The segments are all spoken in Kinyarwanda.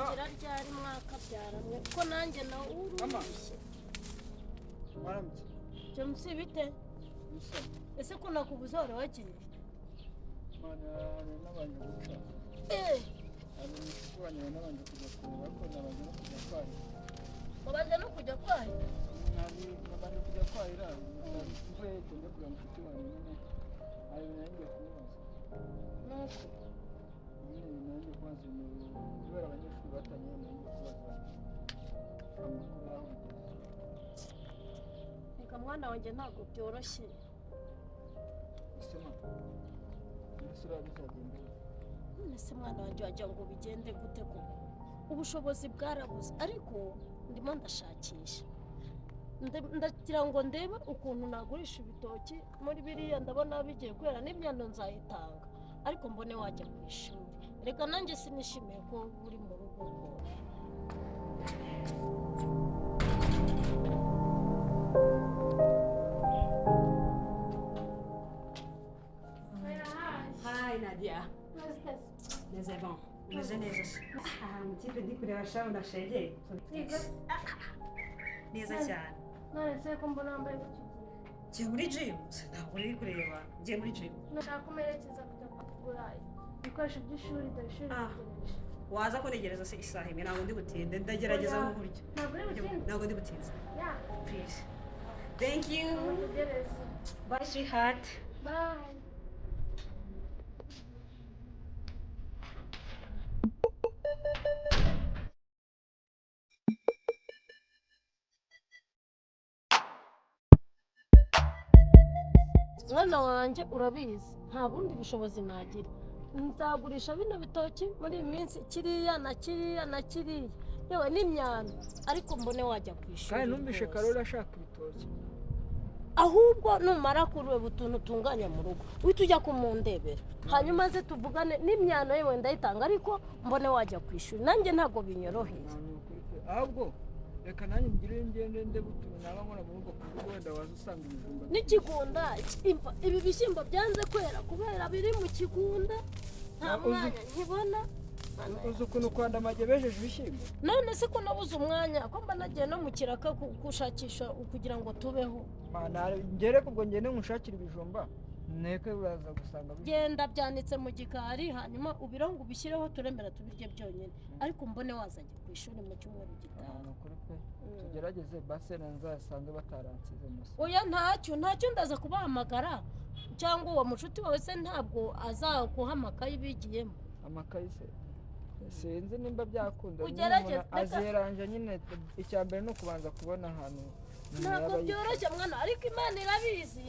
Bizarangira ryari mwakabyara mwe, ko nanjye nawe urushye? Waramutse. James, bite? Bisa. Ese ko nakubuze, wari wagiye? Mana, nabanje guca. Eh. Hari inshuti wanjye nabanje kujya kureba, ariko nabanje no kujya kwahira. Wabanje no kujya kwahira? Nabanje kujya kwahira, mvuye njya kureba inshuti wanjye nyine. Hari ibintu nari ngiye kumubaza. Nuko. Nyine nari ngiye kubaza ibintu kubera abanyeshuri batangiye, nari ngiye kubaza amakuru y'aho bigeze. Reka mwana wanjye, ntabwo byoroshye. Ese ma, ese uriya bizagenda bite? None se mwana wanjye, wagira ngo bigende gute koko? Ubushobozi bwarabuze, ariko ndimo ndashakisha. Ndagira ngo ndebe ukuntu nagurisha ibitoki muri biriya, ndabona bigiye kwera, n'imyanda nzayitanga, ariko mbone wajya ku ishuri. Reka nanjye sinishimiye ko uri mu rugo rwose. Hi Nadia. Meze bon. Meze neza se? Aha mutipe ndi kureba shabu ndashegeye. Neza cyane. None se ko mbona wambaye gutyo? Ngiye muri gym. Ntabwo uri kureba. Ngiye muri gym. Nashaka kumerekeza kujya kugura ibikoresho by'ishuri, dore ishuri Ah. ritegereje. Waza kunegereza se isaha imwe? Ntabwo ndi butinde. Ndagerageza Oya. nk'uburyo. Ntabwo uri butinde? Ntabwo ndi butinde. Ya. Please. Thank you. Mutegereze. Bye, sweetheart. Bye. Mwana wanjye, urabizi nta bundi bushobozi nagira. Nzagurisha bino bitoki muri iyi minsi, kiriya na kiriya na kiriya, yewe n'imyanda, ariko mbone wajya ku ishuri Kandi numvishe rwose. Karori ashaka ibitoki. Ahubwo numara kureba utuntu utunganya mu rugo, uhite ujya kumundebera, hanyuma ze tuvugane. N'imyano yewe ndayitanga, ariko mbone wajya ku ishuri. Nanjye ntabwo binyoroheye. Ni ukuri pe. Ahubwo reka nanjye ngire ngende ndebe utuntu naba nkora mu rugo, ku buryo wenda waza usanga ibijumba. N'ikigunda, ibi bishyimbo byanze kwera kubera biri mu kigunda, nta mwanya nkibona. Uzi ukuntu kwa Ndamage bejeje ibishyimbo? None se ko nabuze umwanya, ko mba nagiye no mu kiraka gushakisha kugira ngo tubeho? Mana, ngere ubwo ngende nkushakire ibijumba, neke uraza gusanga Genda, byanitse mu gikari, hanyuma ubirongo ubishyireho, turemera tubirye byonyine, ariko mbone wazajya ku ishuri mu cyumweru gitaha. Ni ukuri pe, tugerageze base nzasange bataransize musa. Oya, ntacyo, ntacyo, ndaza kubahamagara. Cyangwa uwo mushuti wawe se ntabwo azaguha amakayi bigiyemo? Amakayi se sinzi nimba byakunda nyine. Ugerageze, Umuntu azeranje nyine. Icya mbere ni ukubanza kubona ahantu umuntu Ntabwo yaba yicaye. byoroshye mwana, ariko Imana irabizi.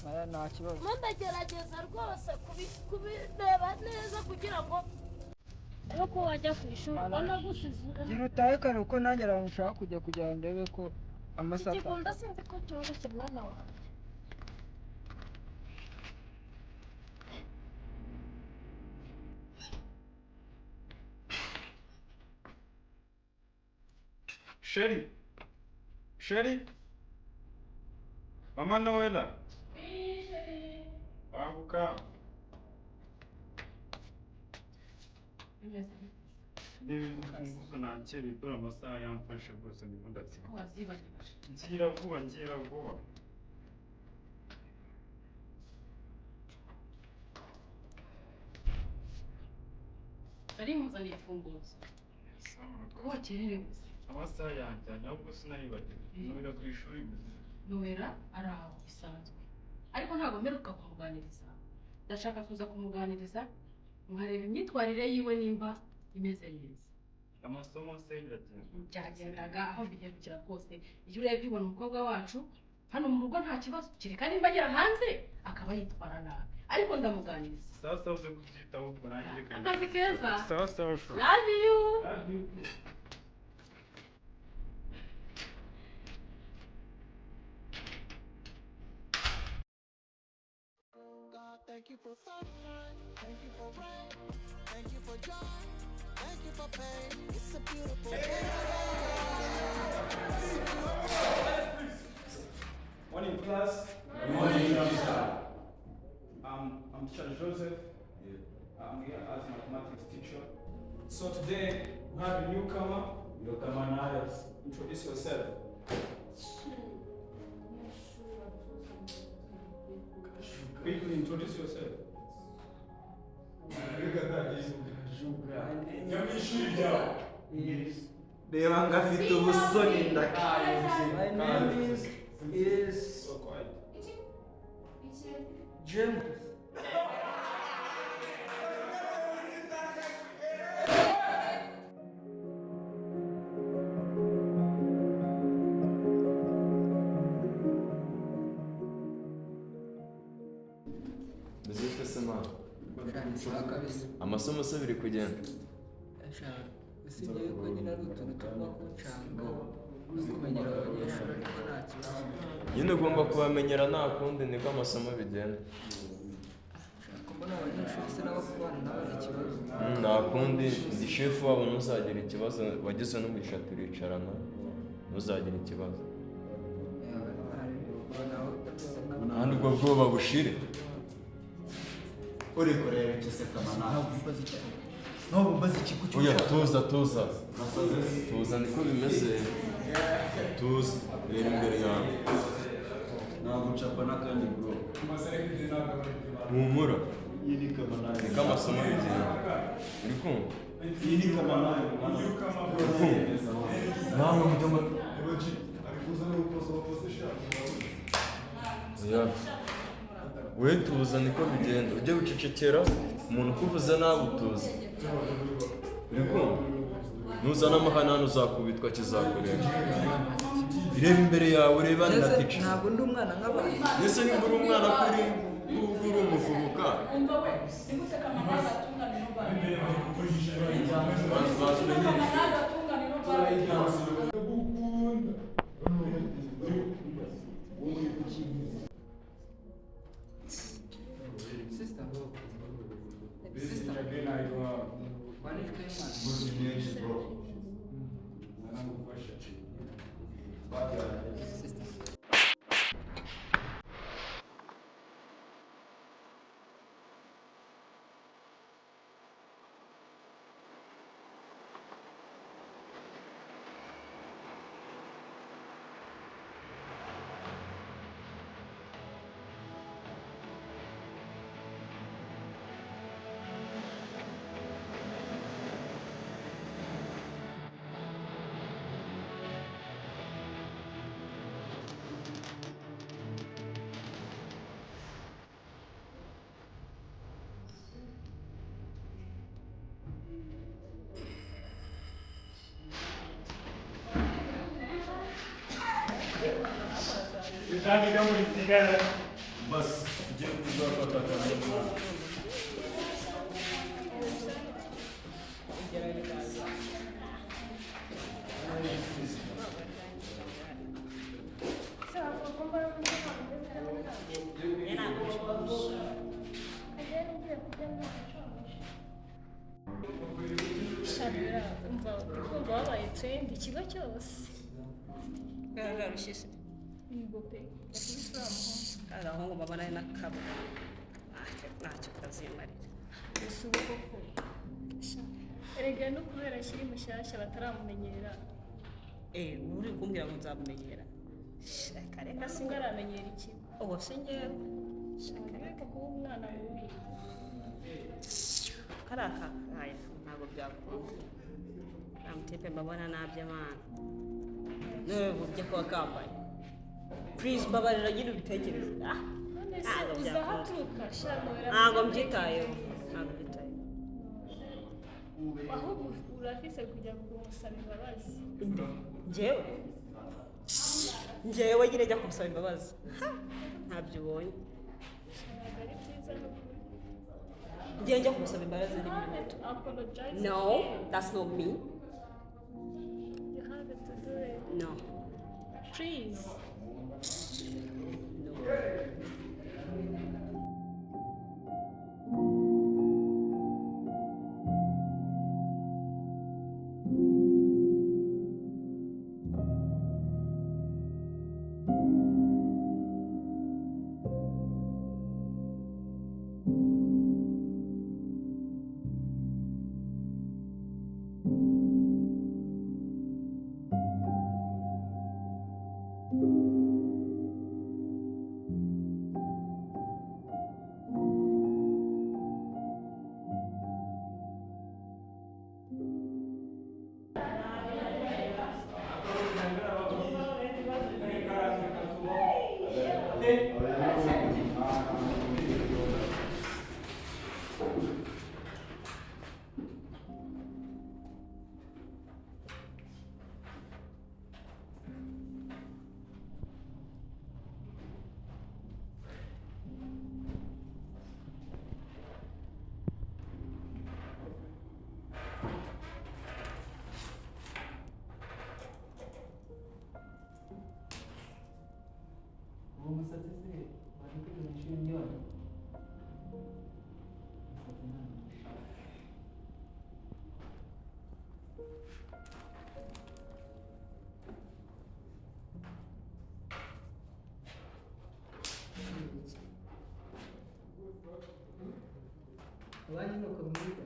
Aya, nta kibazo. Mo ndagerageza rwose kubireba neza kugira ngo nuko wajya ku ishuri Mana. wanagusize. Gira utahe kare, kuko nanjye ahantu nshaka kujya kugira ngo ndebe ko amasaha Ikigunda sinzi ko cyoroshye, mwana wawe. Chérie. Chérie. Mama Noella. Banguka. Niba imfunguzo nakeye, dore amasaha yamfashe rwose, ndimo ndatsinda. Ngira vuba, ngira vuba. Nari nkuzaniye imfunguzo. Ko wakererewe se? Amasaha yanjyanye, ahubwo sinayibagiwe. Noella ku ishuri gusa. Noella ari aho bisanzwe, ariko ntabwo mperuka kumuganiriza. Ndashaka kuza kumuganiriza nkareba imyitwarire yiwe nimba imeze neza. Amasomo se biragenda? Byagendaga aho bigerukira rwose. Iyo urebye ubona umukobwa wacu hano mu rugo nta kibazo, kereka nimba agera hanze akaba yitwara nabi, ariko ndamuganiriza. Sawa sawa, uze kubyitaho, ubwo nanjye reka. Akazi keza. Sawa sawa shu. Love you. Love you. God, thank you for sunshine, thank you for rain, thank you for joy, thank you for pain. It's a beautiful day. It's a beautiful Morning, class. Morning, teacher. I'm Teacher Joseph. I'm here as mathematics teacher. So today We have a newcomer. Newcomer Niles. Introduce yourself. Quickly introduce yourself. Reba ngo afite ubusoni My name is So quiet. James. Meze ute se mama? Sawa kabisa. Amasomo se biri kugenda? Usibye yuko nyine ari utuntu tugomba kuncanga no kumenyera abanyeshuri ariko nta kibazo. Nyine ugomba kubamenyera nta kundi niko amasomo bigenda. Ushaka mbona abanyeshuri se nabo kubana nabo ni ikibazo. Nta kundi ndi shefu wabo ntuzagira ikibazo wagize n'umugisha turicarana ntuzagira ikibazo. Kandi ubwo bwoba bushire. Uri kureba iki se kamana? Ntabwo mbaza ikigo Oya tuza tuza tuza niko bimeze tuza reba imbere yawe. Ntabwo ncapa n'akandi bro. Humura. Iyi ni kamana. Niko amasomo bigenda. Uri kumva? Iyi ni kamana. Uri kumva? Namwe mujye mu Oya. We tuza niko bigenda ujye wicecekera umuntu ukuvuze nabi utuza. Uri kumva? Nuzana amahane uzakubitwa kizakureba. Reba imbere yawe urebane na tica. Ntabwo ndi umwana nk'abandi. Ese niba uri umwana kuri uri umuvubuka Sister. Sister. Wanitwa Imana. Sister. Bas, tujye kuzafata akantu. Shabira, umva kumva wabaye trend ikigo cyose. Bwararushye se. Yego pe, bakubise uriya muhungu. Kandi abahungu mbabona ari n'akabwa. Ntacyo kazimarira. Gusa ubu koko. Sha, erega no kubera akiri mushyashya bataramumenyera. Ubu uri kumbwira ngo nzamumenyera. Reka reka Ntabwo aramenyera ikigo. Ubu si njyewe. Sha, ariko kuba umwana mubi. Kariya kakaye ntabwo byakunda. Nta mutipe mbabona naby'amana. None uburyo kuba kambaye. Please mbabarira nyine ubitekereze. None se Ntabwo uza byakunda. haturuka sha nowera. Ntabwo mbyitayeho. Ntabwo mbyitayeho. Ahubwo urafise kujya kumusaba imbabazi. Njyewe? Njyewe nyine njya kumusaba imbabazi. Ntabyo ubonye. Ntabwo ari byiza no kuri. Njyewe njya kumusaba imbabazi You ni have to apologize. No, that's not me. You have to do it. No. Please. No. Iwanyu ni uko mwiga.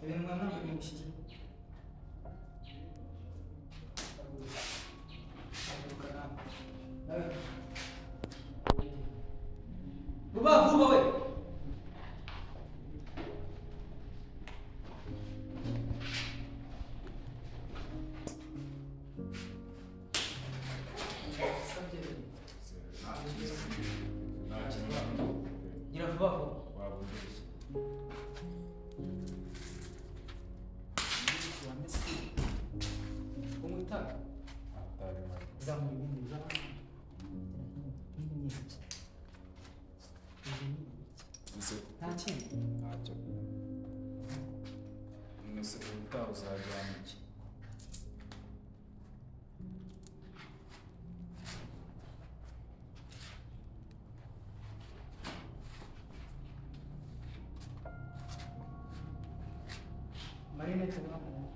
Ibintu mwamwamurishije. Haguruka nawe. Nawe. Vuba vuba we. Gira vuba vuba. Unywa itabi? Zamura ibindi bizana. Ibindi ni ibiki? Ibi ni ibiki? Nta kindi. Ntacyo. Mwese ubutaha uzajyana iki? Marinette mwambaye.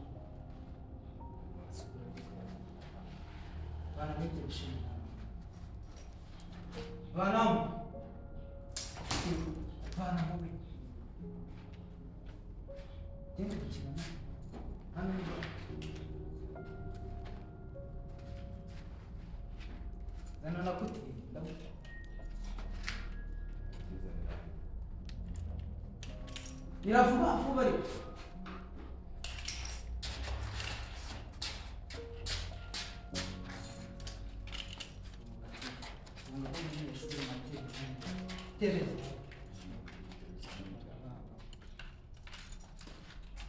Bana mwibyo bishimye. Bana bana mubi. Genda gukina hano. Zana nakuteye ndaguta. Gira vuba vuba ariko. Tebeza.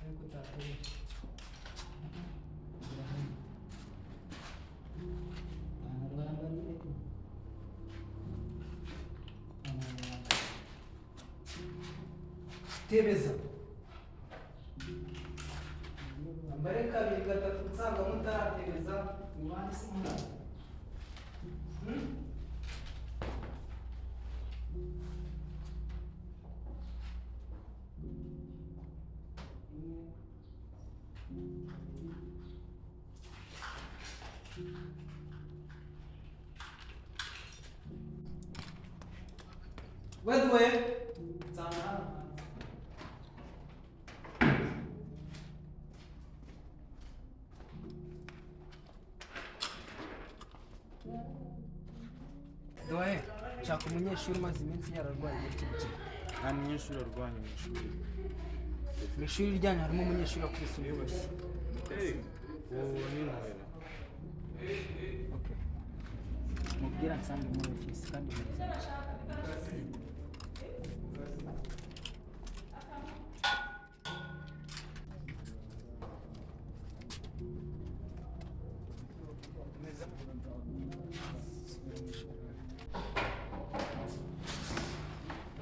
Ariko utatebeza. Tebeza. Mbare kabiri gatatu nsanga mutaratebeza mubandi se mwana. Wewe nsanga hano. Doye, nshaka umunyeshuri umaze iminsi yararwaye muri kino kigo. Nta munyeshuri arwanya mu ishuri. Mu ishuri ryanyu harimo umunyeshuri wakubise undi. Uwo ni Noella. Okay. Mubwira nsange muri ofisi kandi murize.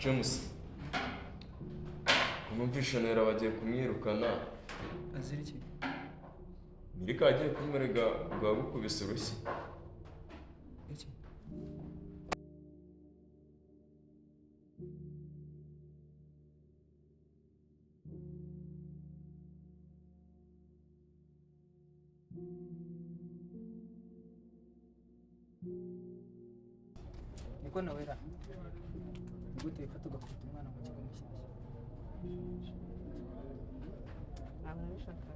James, umumvishanera bagiye kumwirukana. Azira iki? Mirika agiye kumurega rwa gukubise urushyi. Iki? Niko nawera. Nigute wifata ugakubita umwana mu kigo mushyashya? Ntabwo nabishakaga.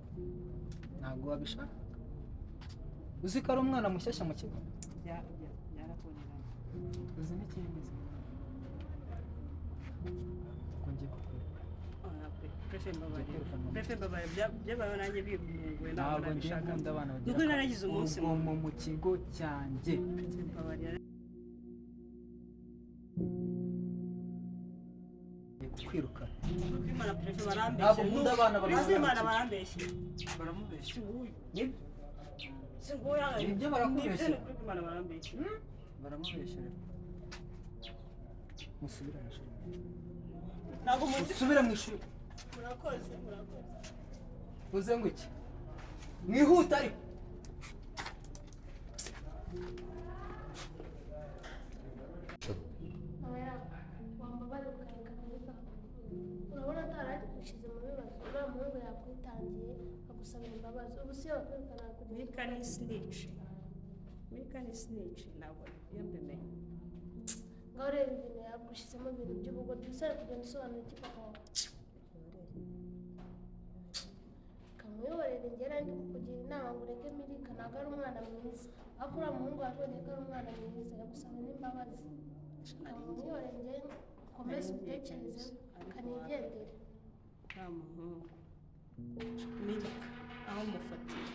Ntabwo wabishaka? Uzi ko ari umwana mushyashya mu kigo? Byarakuniranye. Uzi n'ikindi se? Ko ngiye kukwereka. Prefe mbabarira. Prefe mbabarira byabayeho nanjye birunguye ntabwo Ntabwo ngiye nabishakaga. nkunda abana bagira Nuko naragize umunsi mubi. urugomo mu kigo cyanjye. Prefe mbabarira. Kukwirukana. Imana prefe barambeshye. Ntabwo nkunda abana Prefe Imana barambeshye. barambeshye. Baramubeshya. Si nguyu. Nibyo. Si nguyu. Nibyo barakubeshya. Nibyo ni Imana barambeshye. Baramubeshya rero. Musubire mu ishuri. Ntabwo muzi. Musubire mu ishuri. Murakoze, murakoze. Uze ngo iki? Mwihute ariko. Wambabare ukareka. Urabona ataragushize mu bibazo, uriya muhungu. yakwitangiye agusabira imbabazi. Ubu si yakwirukana kugeza Milka ni snitch. Milka ni snitch, ntabwo iyo mbimenye. Ngaho reba ibintu yagushyizemo, ibintu by'ubugoryi. Gusa ari kugenda usobanura iki papa wawe? Kamwiyorere. Ngera ndi kukugira inama ngo ureke Milika, ntabwo ari umwana mwiza, ariko uriya muhungu wabonye ko ari umwana mwiza, yagusaba n'imbabazi. Kamwiyorere, njye ukomeze ubitekerezeho, kanigendere. Uriya muhungu Milka aho mufatira.